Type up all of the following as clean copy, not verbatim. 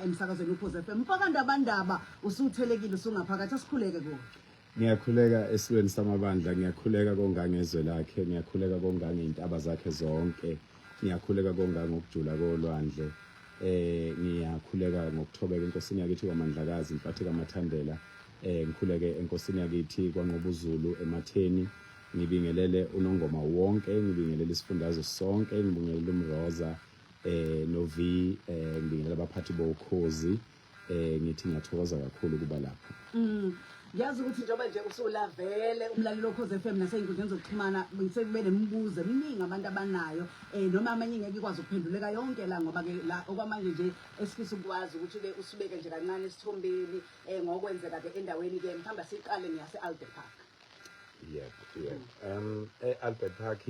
Emsakazweni Ukhozi FM. Mfakandabandaba usuthelekile usungaphakathi asikhuleke kuwe. Ngiyakhuleka esilweni samabandla, ngiyakhuleka kongangezwe lakhe, ngiyakhuleka kongangey'ntaba zakhe zonke, ngiyakhuleka kongangokujula kolwandle. Eh ngiyakhuleka ngokuthobeka enkosini yakithi kwaMandlakazi, Mfathi kaMathandela. Eh ngikhuleke enkosini yakithi kwaNqobuzulu ematheni. Ngibingelele uNongoma wonke, ngibingelele isifundazwe sonke, ngibingelele uMroza. eh no V eh ngibingelela abaphathi bokhozi eh ngithi ngiyathokoza kakhulu ukuba lapha. Ngiyazi ukuthi njengoba nje usulavele umlaleli woKhozi FM nasey'nkundleni zokuxhumana sekube nemibuzo eminingi abantu abanayo eh noma amanye ngeke ikwazi ukuphenduleka yonke la ngoba ke la okwamanje nje esifisa ukwazi ukuthi ke usibeke nje kancane esithombeni eh ngokwenzeka ke endaweni ke mhlawumbe siqale ngeyase Albert Park. Yebo, yebo. E-Albert Park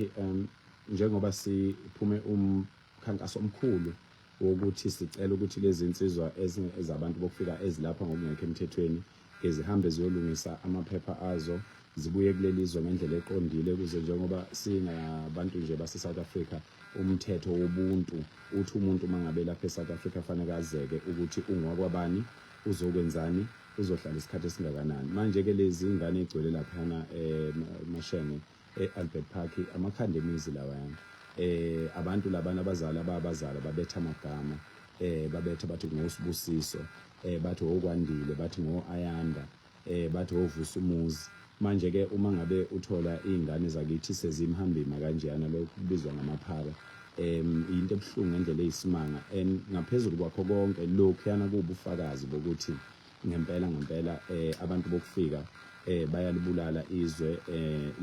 njengoba siphume umkhankaso omkhulu wokuthi sicela ukuthi lezi nsizwa ezabantu bokufika ezilapha ngokungekho emthethweni ke zihambe ziyolungisa amaphepha azo zibuye kuleli zwe ngendlela eqondile ukuze njengoba singabantu nje base-South Africa umthetho wobuntu uthi umuntu uma ngabe lapha e-South Africa fanele azeke ukuthi ungowakwabani uzokwenzani uzohlala isikhathi esingakanani manje-ke lezi ngane egcwele laphana um e-Albert Park amakhanda emizi lawayana abantu labana abazali ababazala babetha amagama babetha bathi ngosibusiso bathi okwandile bathi ngo-ayanda bathi ovusa umuzi manje ke uma ngabe uthola iy'ngane zakithi sezimhambima kanjeyana lokhu kubizwa ngamaphara into ebuhlungu ngendlela eyisimanga and ngaphezulu kwakho konke lokhuyana kuwubufakazi bokuthi ngempela ngempela abantu bokufika bayalibulala izwe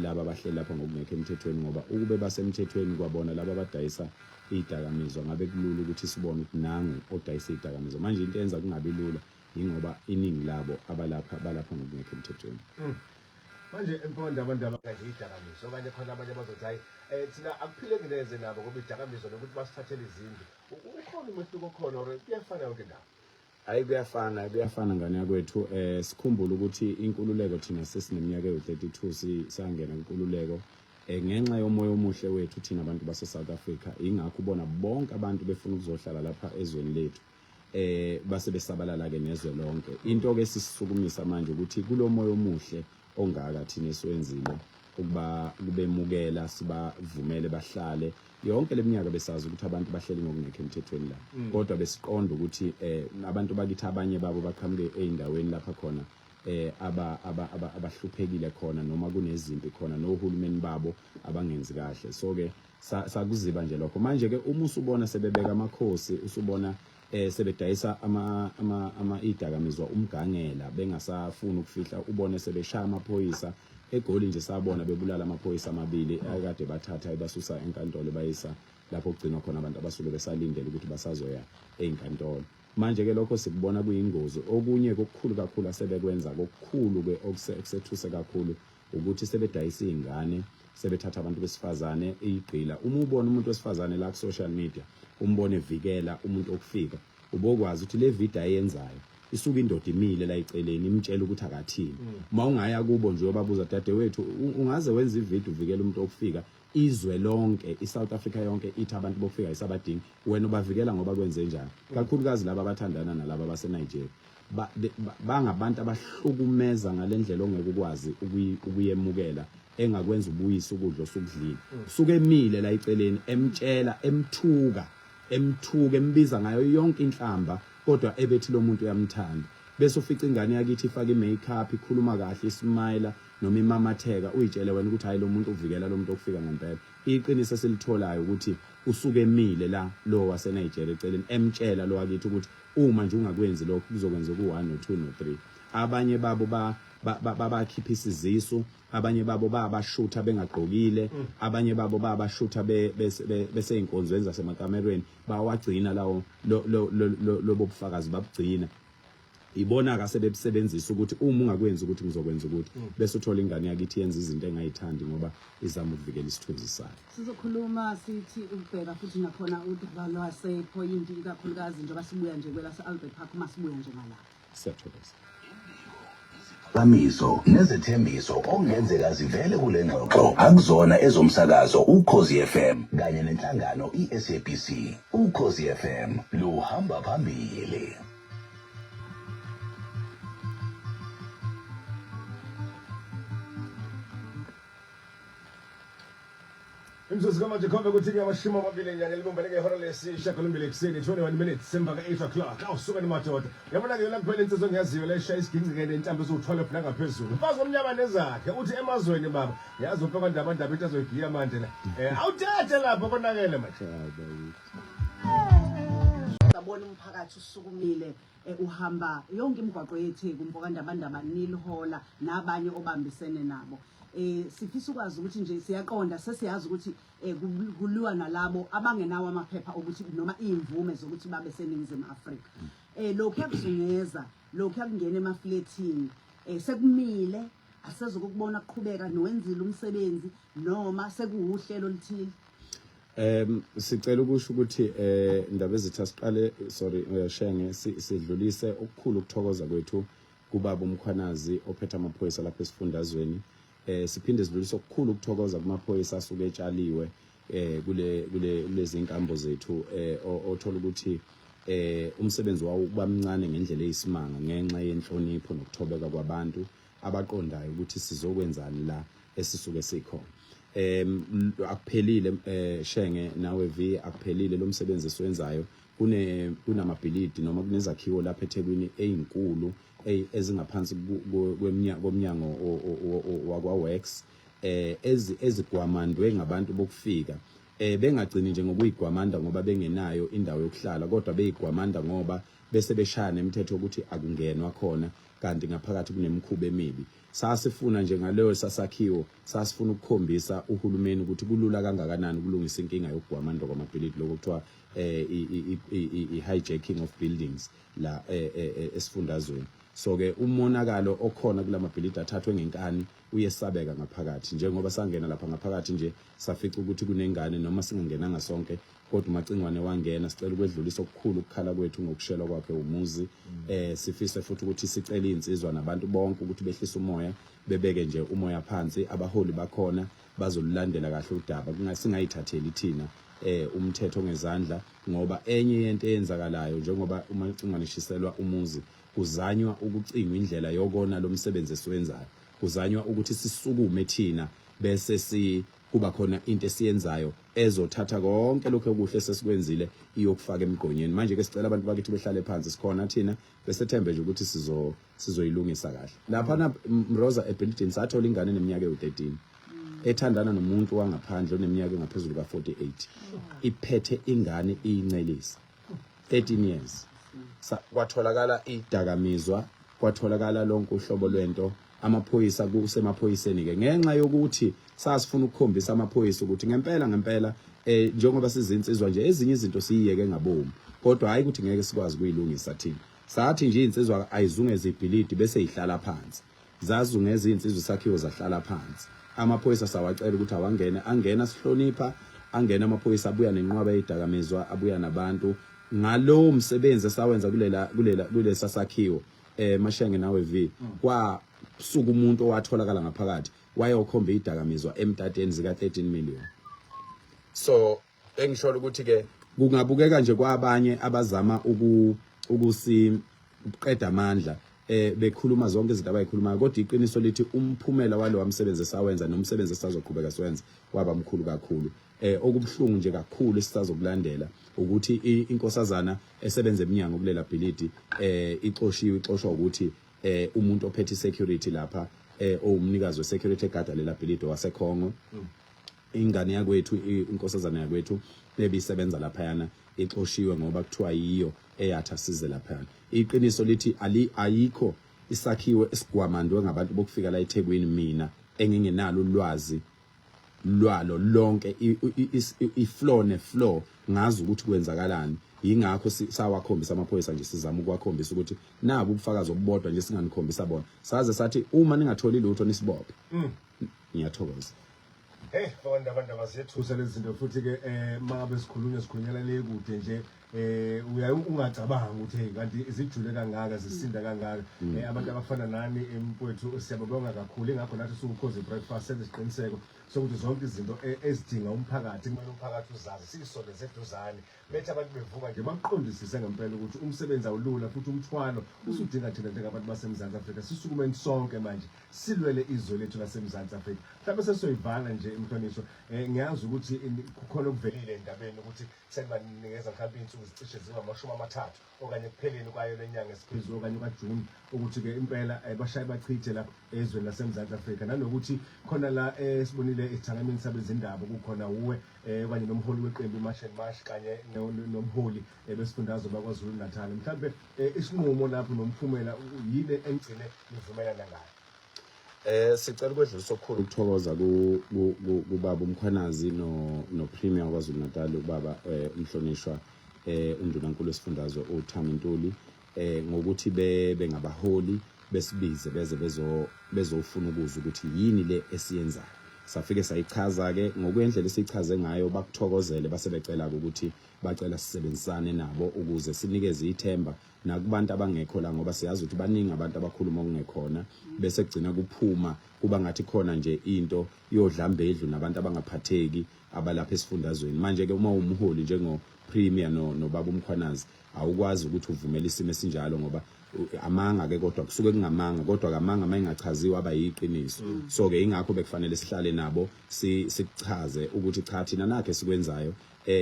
laba abahleli lapha ngokungekho emthethweni ngoba ukube basemthethweni kwabona laba abadayisa idakamizwa ngabe kulula ukuthi sibone ukuthi nangu odayisa idakamizwa manje into enza kungabi lula yingoba iningi labo abalapha balapha ngokungekho emthethweni. Manje emponda abantu abakanje idakamizwa okanye khona abanye abazothi hayi thina akuphileki neze nabo ngoba idakamizwa nokuthi basithathele izindlu. Ukhona umehluko okhona or kuyafana yonke indawo? Hayi kuyafana, kuyafana ngane yakwethu. Sikhumbule ukuthi inkululeko thina sesineminyaka ewu-32 sangena inkululeko ngenxa yomoya omuhle wethu thina abantu base South Africa ingakho ubona bonke abantu befuna ukuzohlala lapha ezweni lethu base besabalala ke nezwe lonke. Into ke sisukumisa manje ukuthi kulomoya omuhle ongaka thina esiwenzile ukuba kubemukela sibavumele bahlale yonke leminyaka besazi ukuthi abantu bahleli ngokungekho emthethweni la kodwa besiqonda ukuthi abantu bakithi abanye babo baqhamuke ey'ndaweni lapha khona aba abahluphekile khona noma kunezimpi khona nohulumeni babo abangenzi kahle so ke sakuziba nje lokho manje ke uma usubona sebebeka amakhosi usubona sebedayisa ama ama ama idakamizwa umgangela bengasafuni ukufihla ubone sebeshaya amaphoyisa eGoli nje sabona bebulala amaphoyisa amabili akade bathatha ebasusa enkantolo bayisa lapho kugcinwa khona abantu abasuke besalindele ukuthi basazoya ey'nkantolo manje ke lokho sikubona kuyingozi okunye kokukhulu kakhulu asebekwenza kokukhulu ke okusethuse kakhulu ukuthi sebedayisa iy'ngane sebethatha abantu besifazane iyigqila uma ubona umuntu wesifazane la ku-social media umbone vikela umuntu okufika ubokwazi ukuthi le video ayenzayo isuke indoda imile la eceleni imtshela ukuthi akathini uma ungaya kubo nje uyobabuza dadewethu ungaze wenze ivideo uvikela umuntu okufika izwe lonke iSouth Africa yonke ithi abantu bokufika isabadingi wena ubavikela ngoba kwenze njani kakhulukazi laba abathandana nalaba baseNigeria bangabantu abahlukumeza ngalendlela ongeke ukwazi ukuyemukela engakwenza ubuyise ukudla osukudlile suke emile la eceleni emtshela emthuka emthuka embiza ngayo yonke inhlamba kodwa ebethi lo muntu uyamthanda bese ufica ingane yakithi ifaka i-makeup ikhuluma kahle ismayila noma imamatheka uyitshele wena ukuthi hayi lo muntu uvikela lo muntu okufika ngempela iqiniso esilitholayo ukuthi usuke emile la lo waseNigeria eceleni emtshela lo wakithi ukuthi uma nje ungakwenzi lokho kuzokwenza ku-1 no-2 no-3 abanye babo babakhiphisa izisu abanye babo babashutha bengagqokile abanye babo babashutha beseyinkonzweni zasemakamerweni bawagcina lawo lobo bufakazi babugcina ibona ka sebebusebenzisa ukuthi uma ungakwenzi ukuthi ngizokwenza ukuthi bese uthola ingane yakithi yenza izinto engayithandi ngoba izama ukuvikela isithunzi sayo. Sizokhuluma sithi ukubheka futhi nakhona udaba lwasephoyinti ikakhulukazi njengoba sibuya nje kwelase-Albert Park uma sibuya nje ngala. Siyathokoza. Iziphakamiso nezethembiso okungenzeka zivele kule ngxoxo akuzona ezomsakazo Ukhozi FM kanye nenhlangano iSABC. Ukhozi FM luhamba phambili. Imizuzu kamanje khombe ukuthi kuyamashumi amabili enyanga elibumbene ngehora lesishiyagalombili ekuseni, 21 minutes emva ka-8 o'clock. Awusuka ni madoda. Yabona ke yona kuphela insizwa engiyaziyo leshaya isiginci-ke nentambo eziwu-12 nangaphezulu. Mfazi omnyama nezakhe uthi emazweni baba. Yazi uMfeka Ndabandaba into azoyigiya manje la. Awuthethe lapho konakele manje. Sabona umphakathi usukumile uhamba yonke imigwaqo yeTheku, mfoka Ndabandaba, nilihola nabanye obambisene nabo. Sifisa ukwazi ukuthi nje siyaqonda, sesiyazi ukuthi kuliwa nalabo abangenawo amaphepha okuthi noma iy'mvume zokuthi babe seNingizimu Afrika. Lokhu yakuzungeza, lokhu yakungena emaflethini, sekumile, asezokubona kuqhubeka nowenzile umsebenzi noma sekuwuhlelo oluthile. Sicela ukusho ukuthi Ndabezitha siqale, sorry, Shenge, sidlulise okukhulu ukuthokoza kwethu kubaba uMkhwanazi ophethe amaphoyisa lapha esifundazweni. Siphinde sidlulise okukhulu ukuthokoza kumaphoyisa asuke etshaliwe kule kule kulezi inkambo zethu, othola ukuthi umsebenzi wawo kuba mncane ngendlela eyisimanga ngenxa yenhlonipho nokuthobeka kwabantu abaqondayo ukuthi sizokwenzani la esisuke sikhona. Akuphelile, Shenge nawe V, akuphelile lo msebenzi esiwenzayo. Kunamabhilidi noma kunezakhiwo lapha eThekwini ezinkulu ezingaphansi komnyango wakwa Works, ezigwamandwe ngabantu bokufika, bengagcini nje ngokuyigwamanda ngoba bengenayo indawo yokuhlala, kodwa beyigwamanda ngoba bese beshaya nemithetho ukuthi akungenwa khona, kanti ngaphakathi kunemikhuba emibi. Sasifuna nje ngaleyo sasakhiwo, sasifuna ukukhombisa uhulumeni ukuthi kulula kangakanani ukulungisa inkinga yokugwamandwa kwamabhilidi, lokho kuthiwa i-hijacking of buildings la esifundazweni. So ke umonakalo okhona kulamabhilidi athathwe ngenkani uyesabeka ngaphakathi, njengoba sangena lapha ngaphakathi nje safica ukuthi kunengane, noma singangenanga sonke kodwa uMacingwane wangena. Sicela ukwedlulisa okukhulu ukukhala kwethu ngokushelwa kwakhe umuzi. Sifise futhi ukuthi sicele izinsizwa nabantu bonke ukuthi behlise umoya, bebeke nje umoya phansi. Abaholi bakhona bazolulandela kahle udaba, singayithatheli thina umthetho ngezandla, ngoba enye yento eyenzakalayo njengoba uMacingwane eshiselwa umuzi, kuzanywa ukucingwa indlela yokona lo msebenzi esiwenzayo, kuzanywa ukuthi sisukume thina bese si kuba khona into esiyenzayo ezothatha konke lokho okuhle sesikwenzile iyokufaka emgqonyeni. Manje ke sicela abantu bakithi behlale phansi, sikhona thina, besethembe nje ukuthi sizoyilungisa kahle. Lapha na Mroza ebhilidini sathola ingane eneminyaka ewu-13 ethandana nomuntu wangaphandle oneminyaka engaphezulu ka-48, iphethe ingane iyincelisa, 13 years. Kwatholakala idakamizwa, kwatholakala lonke uhlobo lwento. Amaphoyisa kusemaphoyiseni ke, ngenxa yokuthi sasifuna ukukhombisa amaphoyisa ukuthi ngempela ngempela, njengoba sizinsizwa nje, ezinye izinto siyiyeke ngabomu, kodwa hayi ukuthi ngeke sikwazi ukuyilungisa thina. Sathi nje insizwa ayizungeze ibhilidi bese ihlala phansi. Zazungeza izinsizwa isakhiwo, zahlala phansi. Amaphoyisa sawacela ukuthi awangene, angena sihlonipha, angena amaphoyisa, abuya nenqwaba yezidakamizwa, abuya nabantu ngalowo msebenzi esawenza kulela kulela kulesa sakhiwo. Mashenge nawe V, kwasuka umuntu owatholakala ngaphakathi wayokhomba idakamizwa emtateni zika 13 million. So engisho ukuthi ke kungabukeka nje kwabanye abazama ukusi ukuqeda amandla, bekhuluma zonke izinto abayikhulumayo, kodwa iqiniso lithi umphumela walo wamsebenzi esawenza nomsebenzi esisazoqhubeka siwenza waba mkhulu kakhulu. Okubuhlungu nje kakhulu esisazokulandela ukuthi inkosazana esebenza eminyango kulela bhilidi ixoshiwe, ixoshwa ukuthi umuntu ophethe security lapha, owumnikazi we-security egada lela bhilidi waseKhongo. Ingane yakwethu, inkosazana yakwethu ebisebenza laphayana ixoshiwe ngoba kuthiwa yiyo eyathi asize laphayana. Iqiniso lithi ali ayikho isakhiwo esigwamandwe ngabantu bokufika la eThekwini mina engingenalo ulwazi lwalo lonke, i-floor ne-floor ngazi ukuthi kwenzakalani. Yingakho sawakhombisa amaphoyisa nje, sizama ukuwakhombisa ukuthi nabu ubufakazi obubodwa nje singanikhombisa bona. Saze sathi uma ningatholi lutho nisibophe. Ngiyathokoza. Hey, mfoka Ndabandaba, ziyethusa lezi zinto futhi ke mangabe sikhulunywa sikhulunyela le kude nje. Uyaye ungacabanga ukuthi hey, kanti zijule kangaka, zisinda kangaka. Abantu abafana nani, mfowethu, siyababonga kakhulu. Ingakho nathi siwuKhozi Breakfast senze isiqiniseko sokuthi zonke izinto ezidinga umphakathi, kumele umphakathi uzazi, siyisondeze eduzane, bethi abantu bevuka nje baqondisise ngempela ukuthi umsebenzi awulula, futhi umthwalo usudinga thina njengabantu baseMzansi Afrika sisukumeni sonke manje silwele izwe lethu laseMzansi Afrika. Mhlawumbe sesizoyivala nje, imhlonishwa. Ngiyazi ukuthi kukhona okuvelile endabeni ukuthi senibanikeza mhlawumbe iy'nsuku zicishe zingamashumi 30 okanye ekupheleni kwayo le nyanga esiphezulu okanye kwaJuni ukuthi-ke impela bashaye bachithe la ezweni laseMzansi Afrika, nanokuthi khona la esibonile esithangamini sabezindaba kukhona uwe okanye nomholi weqembu iMarch and March kanye nomholi besifundazwe baKwaZulu Natal. Mhlawumbe isinqumo lapho nomphumela yini enigcine nivumelana ngayo? Sicela ukwedlulisa okukhulu ukuthokoza kubaba uMkhwanazi no Premier waKwaZulu Natal, ubaba umhlonishwa undunankulu wesifundazwe uThami Ntuli, ngokuthi bebe ngabaholi besibize beze bezofuna ukuzwa ukuthi yini le esiyenzayo. Safike sayichaza ke ngokwendlela esichaze ngayo, bakuthokozele, base becela ukuthi bacela sisebenzisane nabo ukuze sinikeze ithemba nakubantu abangekho la, ngoba siyazi ukuthi baningi abantu abakhuluma okungekhona, bese kugcina kuphuma kuba ngathi khona nje into yodlambedlu nabantu abangaphatheki abalapha esifundazweni. Manje ke uma umholi njengo Premier no nobaba uMkhwanazi, awukwazi ukuthi uvumele isimo esinjalo, ngoba amanga ke, kodwa kusuke kungamanga, kodwa kamanga mayingachaziwa aba yiqiniso. So ke ingakho bekufanele sihlale nabo, sikuchaze ukuthi cha, thina nakhe sikwenzayo,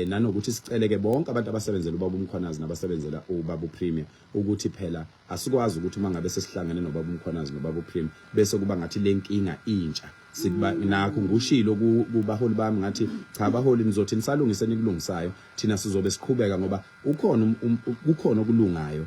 nanokuthi sicele ke bonke abantu abasebenzela ubaba uMkhwanazi nabasebenzela ubaba uPremier ukuthi phela asikwazi ukuthi uma ngabe sesihlangene nobaba uMkhwanazi nobaba uPremier bese kuba ngathi lenkinga intsha. Sikuba nakho ngushilo kubaholi bami, ngathi cha baholi, nizothi nisalungise nikulungisayo, thina sizobe siqhubeka, ngoba ukhona kukhona okulungayo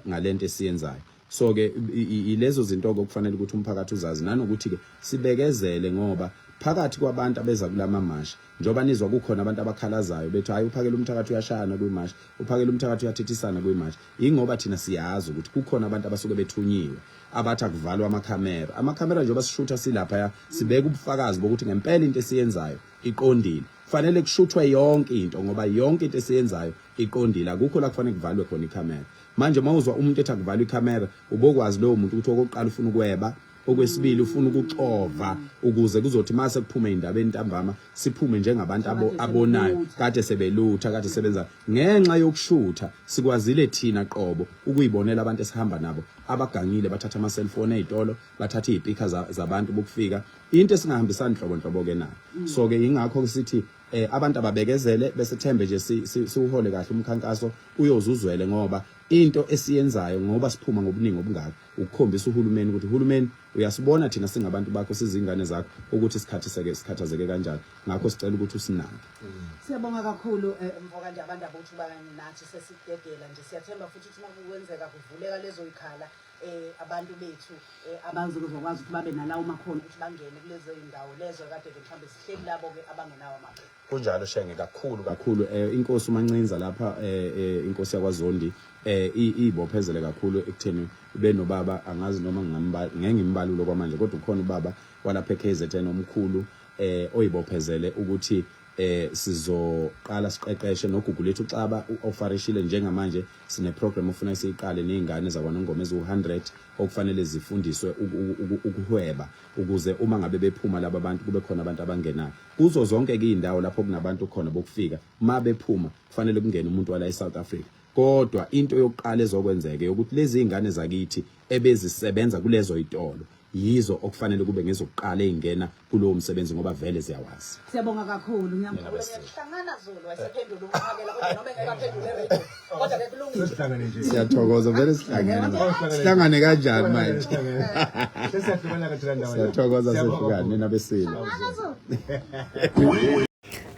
ngalento esiyenzayo. So ke ilezo zinto ke okufanele ukuthi umphakathi uzazi, nanokuthi ke sibekezele, ngoba phakathi kwabantu abeza kulama mashi, njengoba nizwa kukhona abantu abakhalazayo bethi hayi, uphakela umthakathi uyashayana kwimashi, uphakela umthakathi uyathethisana kwimashi, ingoba thina siyazi ukuthi kukhona abantu abasuke bethunyiwe abathi akuvalwa amakhamera. Amakhamera, njengoba sishutha silapha, sibeka ubufakazi bokuthi ngempela into esiyenzayo iqondile. Kufanele kushuthwe yonke into, ngoba yonke into esiyenzayo iqondile, akukho la kufanele kuvalwe khona ikhamera. Manje mawuzwa umuntu ethi akuvalwe ikhamera, ubokwazi lowo muntu ukuthi okokuqala ufuna ukweba, okwesibili ufuna ukuxova, ukuze kuzothi mase kuphume indaba entambama siphume njengabantu abonayo kade sebelutha, kade sebenza. Ngenxa yokushutha sikwazile thina qobo ukuyibonela abantu esihamba nabo abagangile, bathatha ama cellphone ezitolo, bathatha izipika zabantu bokufika, into esingahambisani nhlobo nhlobo ke nayo. So ke ingakho sithi abantu ababekezele, bese thembe nje siwuhole kahle umkhankaso, uyozuzwele, ngoba into esiyenzayo, ngoba siphuma ngobuningi obungaka, ukukhombisa uhulumeni ukuthi uhulumeni uyasibona thina singabantu bakho, sizingane zakho, ukuthi isikhathi seke sikhathazeke kanjani, ngakho sicela ukuthi usinake. Siyabonga kakhulu, mfoka nje abantu abuthu kanye nathi sesidedela nje. Siyathemba futhi ukuthi uma kwenzeka kuvuleka lezo yikhala, abantu bethu abazokwazi ukuthi babe nalawo makhono ukuthi bangene kulezo zindawo lezo kade ke mhlawumbe sihleli labo ke abangenawo amaphepha. Kunjalo Shenge, kakhulu kakhulu. Inkosi uMancinza lapha, inkosi yakwaZondi, ibophezele kakhulu ekutheni benobaba, angazi noma ngingamba ngeke ngimbalulo kwamanje, kodwa ukhona ubaba walapha eKZN omkhulu oyibophezele ukuthi sizoqala siqeqeshe nogugu lethu xaba uofarishile. Njengamanje sine program ofuna siyiqale nezingane zakwaNongoma eziwu100 okufanele zifundiswe ukuhweba, ukuze uma ngabe bephuma laba bantu kube khona abantu abangenayo kuzo zonke ke indawo lapho kunabantu khona bokufika. Ma bephuma kufanele kungene umuntu wala eSouth Africa, kodwa into yokuqala ezokwenzeka ukuthi lezi izingane zakithi ebezisebenza kulezo itolo yizo okufanele kube ngezokuqala ezingena kulowo msebenzi, ngoba vele ziyawazi. Siyabonga kakhulu, ngiyamkhuluma. Ngiyahlangana Zulu wayesephendula ukuphakela, kodwa noma engeke aphendule radio, kodwa ke kulungile. Sesihlangane nje. Siyathokoza vele, sihlangene, sihlangane kanjani manje? Sesiyahlukana kathina ndawo. Siyathokoza, sehlukane nabesilo. Hlangana Zulu.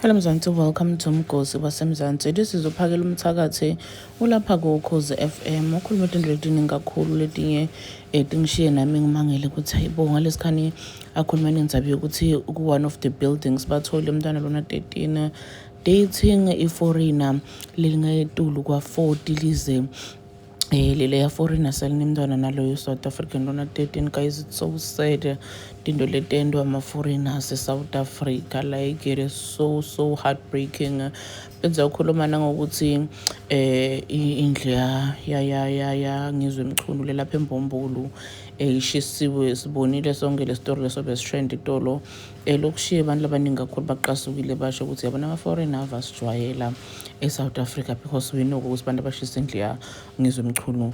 Hello Mzansi, welcome to Mgosi waseMzansi. This is uphakela umthakathi ulapha ku-Ukhozi FM. Ukhuluma izinto letiningi kakhulu, letinye tingishiye nami ngimangele ukuthi hayibo, ngalesikhani akhuluma nendzaba yokuthi ku-one of the buildings bathole umntwana lona 13 dating i-foreigner lelingetulu kwa-40 lize. Lele ya-foreigner selinemntwana naloyo South African lona 13. Guys, it's so sad tinto letendwa ama-foreigners e-South Africa. Like, it is so so heartbreaking. Benza ukhuluma nangokuthi indlu ya Ngizwe Mchunu lelapha eMbombulu ishisiwe. Sibonile sonke le story leso besitrend itolo. Lokushiye abantu abaningi kakhulu baqasukile, basho ukuthi yabona, ama-foreigner avasijwayela e-South Africa, because we know ukuthi abantu abashisa indlu ya Ngizwe Mchunu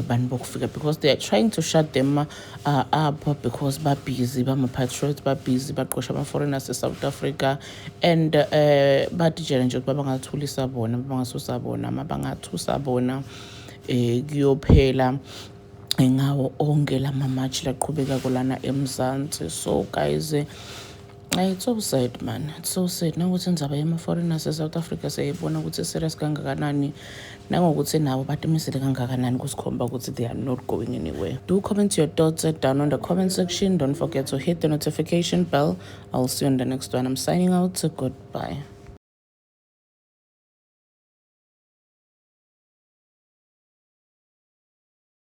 bantu bokufika, because they are trying to shut them up because babhizi bama-patriots, babhizi baqosha ama-foreigners e-South Africa. And batitshela nje ukuthi babangathulisa bona, babangasusa bona, mabangathusa bona, kuyophela ngawo onke lama-march laqhubeka kulana eMzansi. So guys, it's so sad, man, it's so sad nangokuthi indzaba yama-foreigners e-South Africa siyayibona ukuthi serious kangakanani, nangokuthi nabo batimisele kangakanani kusikhomba ukuthi they are not going anywhere. Do comment your thoughts down on the comment section. Don't forget to hit the notification bell. I'll see you on the next one. I'm signing out. Goodbye.